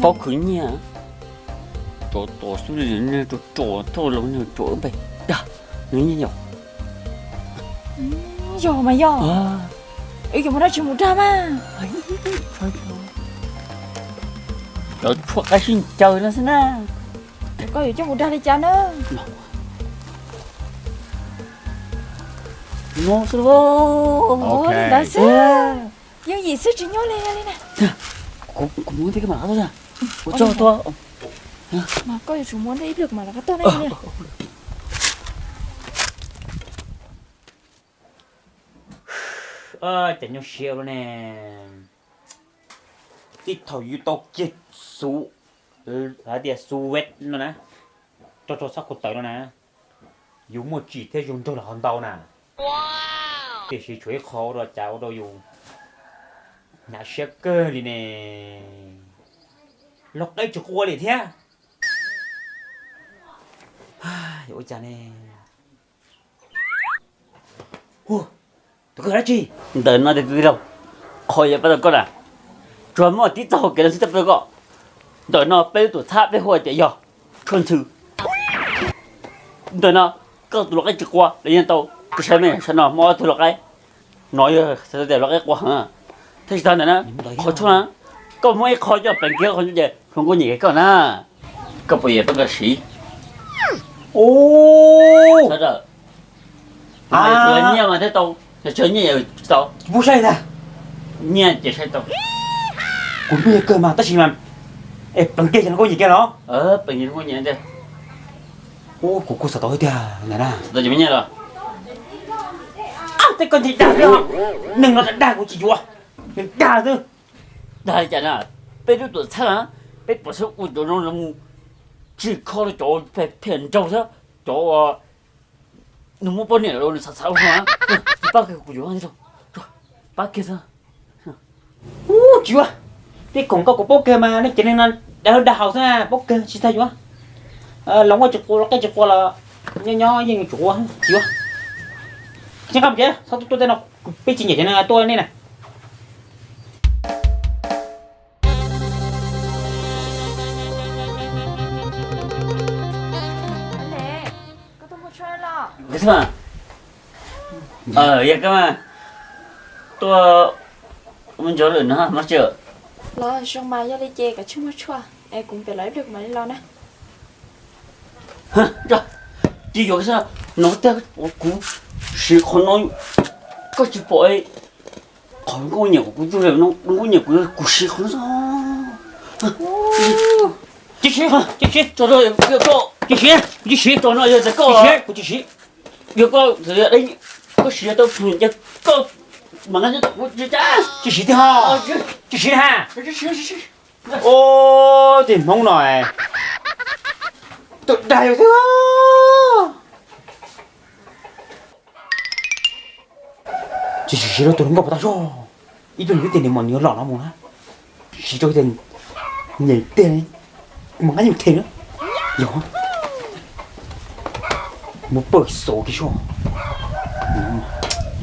Paub khwv nyiaj, tov tov xwb li, rau rau thauj los nws rau wb pem dag, nws nyiaj yom. Yog mas yog, wb yuav mus dab tsi mus dag mas. Cov tshuaj qab sib ncaws no xwb na. Koj yuav coj mus dag li cas na? No xwb. Ntawd xwb. Yooj yim xwb tsis nyob li li na. Kuv muab tej koj mam rov qab tuaj. Kuv tso tuaj. Mas koj yuav tsum muab ib pliag kuv mam rov qab tuaj na. Cas nyuaj siab ua luaj ne. Txij thaum yus tau kiag xuv, hais tias xuv vet no na, rau rau sab ko taw no na, yus muaj tsim thiab zoo nraug los ho ntau na. Tiam sis tshuav ib qho ua rau cas ua rau yus hnyav siab kawg li ne. Lau qaib tsis qua li thiab. Yuav ua cas ne? Tus koj dab tsi? Ntawm no tiag kwv tij laug, qhov yuav pab tau koj na, tsuas muaj tib txoj hau kev no xwb thiaj pab tau koj. Ntawm no peb lub tuam txhab peb hu tias yog tshuaj ntxhw. Ntawm no koj tus lau qaib tsis qua los yeej tau. Koj saib me sab no muaj ob tug lau qaib, no yog xav tias lau qaib qua heev. Thiab tsis tas ntawd na, qhov tshuaj na, koj muab ib qho coj pleev kiag qhov ntawd ces hluas nkauj nyiam koj na. Koj puas yuav tau koj siv? Ub, nyiaj mas thiaj tau, yog tsis nyiaj tsis tau. Nyiaj ces saib tau. Kuv nyiaj kawg mas tab sis mas, es pleev kiag ces hluas nkauj nyiam kiag los? Pleev kiag hluas nkauj nyiam tiag. Ub, kuv kuj xav tau tiag ntag na. Xav tau ces muaj nyiaj los? Tej koj ntshe dag xwb, neeg no dag kuv tsis yuav, nws dag xwb. Dag li cas na? Peb lub tuam txhab na, peb pom sab ua cov no los mus tsim kho rau cov phem nraug thiab cov nws muaj poj niam lawm nws xav xav ua no na. Pab kiag kuv yuav, pab kiag xwb. Ub, tsis yuav, tej khoom koj kuv paub kawg mas, nej cov neeg no dag dag haus xwb na, paub kawg tsis txhob yuav. Los ua tsis qua los qab tsis qua los nyob nyob yeej yuav tsum ua, tsis yuav. Tsis nqa mus tsev, txhob tuaj tej no, peb tsis nyiam cov neeg tuaj nej na. Yog koj mas, tuaj ua ntsuag lwm no mas tseem. Los zoo mas, yog li ces koj tsis muaj tshuaj es kuv pem los ib pliag kuv mam li los na. Tsis yuav, no tiag kuv siv qhov no, koj tsis pom qhov nkauj nyiam kuv, kuv txog nkauj nyiam kuv, kuv siv qhov no. Tsis siv, tsis siv, tso rau, tsis siv, tsis siv, tso no yog tias koj, kuv tsis siv, yog koj, koj siv tau plhus ces koj mas nqa nyob tom kuv tsis tsa. Tsis siv tiag, tsis siv ha. Ub, tej Hmoob no tuaj dag yus thiab. Tsis siv rau tus hluas nkauj puas tau zog, ib pliag nws twb tias nws mam nws los no mus na. Siv rau tias nyiam tiag, mus nqa nyuj them na. Yog, muab pawg xauv kiag soj,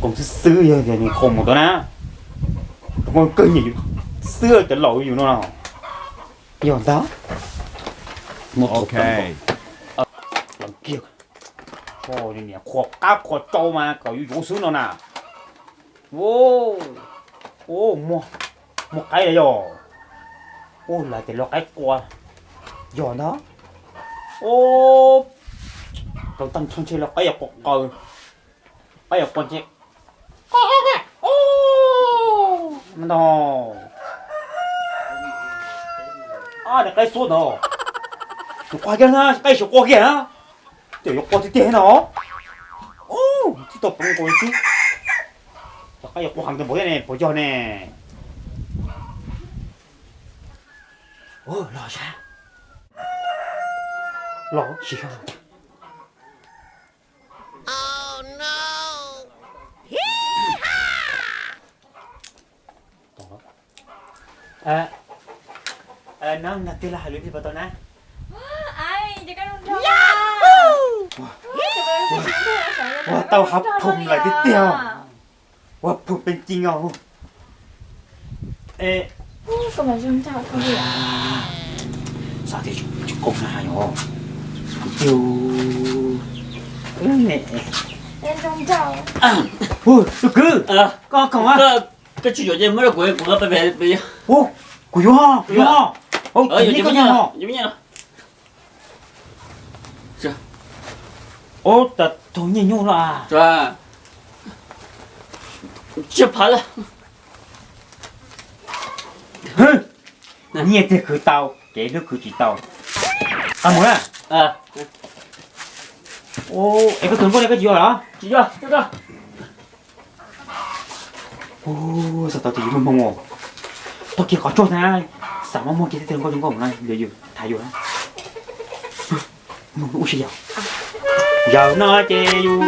koom xwb xwb yog tias nws qhov mus tau na, kawg nyiam yus xwb cov laus yus no. Yog ntag, muab kiag, niam qhuas qab qhuas tsau mas kom yus yuav xwb no na. Ub, muaj qaib lawm yog. Ub, lawv tias lau qaib qua, yog ntag. Ub, rau tag nrho ntshe lau qaib yuav qua qaws, qaib yuav qua ntshe. Ntag, nws qaib xuab ntag. Nws qua kiag na, qaib sib qua kiag na. Ces yuav qua tiag tiag no. Ub, tsis tau peev nkaus li xwb. Cov qaib yuav qua heev npaum thiab ne, puas yog ne? Los sab, los sim. Nab, nag twg los hais lus plig puas tau na? Ua tau hav phum lawm tiag tiag. Ua phum pes cing os. Es Koj mas zoo nraug koj li. Xav tias tsis qau na yom. Kuv tiag. Tus kwv, koj khoom a. Koj tsis yuav ces muab rau kuv, kuv nqa pem pem. Ub, kuv yuav, kuv yuav. Ub, koj nyiaj os. Ub, tas thaum nyiaj nyuj los. Tsiaj phav lawm. Nyiaj txiag khwv tau, kev hlub khwv tsis tau. Qab mus na. Es koj tus hluas nkauj ne koj tsis yuav los? Tsis yuav. Xav tau tias yus muaj hmoo os. Tau kiag qhov tshuaj xwb na, xav muaj muaj kiag thiab tus hluas nkauj zoo nkauj mus na, yus tham yus na. Ua si yog. Yog no ces yus